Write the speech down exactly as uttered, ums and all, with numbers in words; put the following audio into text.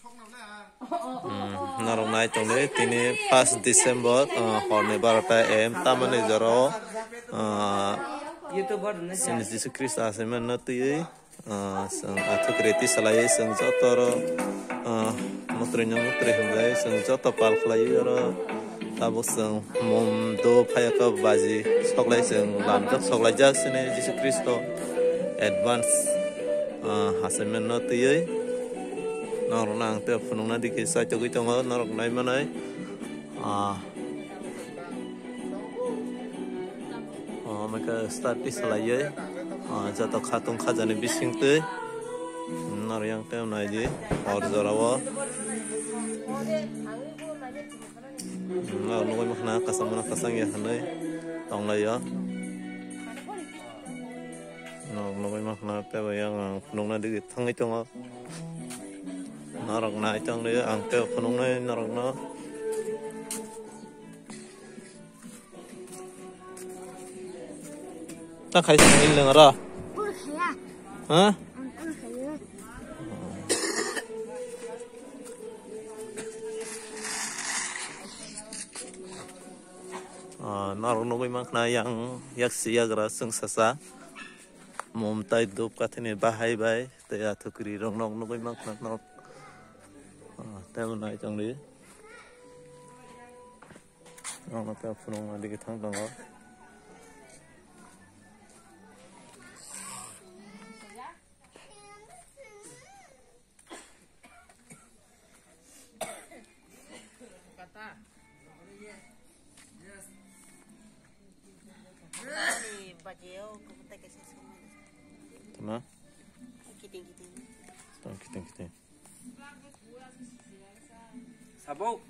Hmm, norok nai tongdi, tini first December, ah, horni barota M, tamani jorao, ah, chini Jisu Khristo achaimano twiwi, ah, chwng athuk reti salaiwi chwng joto oro, ah, mutrui no mutrui hwnjai chwng joto pal khlaiwi oro tabuk chwng mum do phaiya khe baji soklai chwng lamjak soklaijak chini Jisu Khristo advance, ah, achaimano twiwi. Norokno ang tei phunukna digi chaitogwi tongo, norok nai manai. Ah. Oh, meka start ti salaiwi. Ah, joto khatung khajani bising twi. Norok yang tei nai di. Hor jorao. Norok nugwi makhna kasam mano kasam ya hwnwi tonglaio. Norok nugwi makhna tei yang ang phunukna digi thangwi tongo. Norok nai tong di, ang tei phunuknai norokno. Ta khai sini leng ra. Pur khaya. Ha? Ang pur khaya. Ah, norok nugwi mankha yang yak si yagra sung sasa. Mom tai dup kathini bahai bai. Tei athukri rok nok nugwi mankha nok. Ah, tei bo nai tongdi. Ang no tei phunukna digi thang tongo. Tama? Kiting kiting. Tang kiting kiting. Sabo.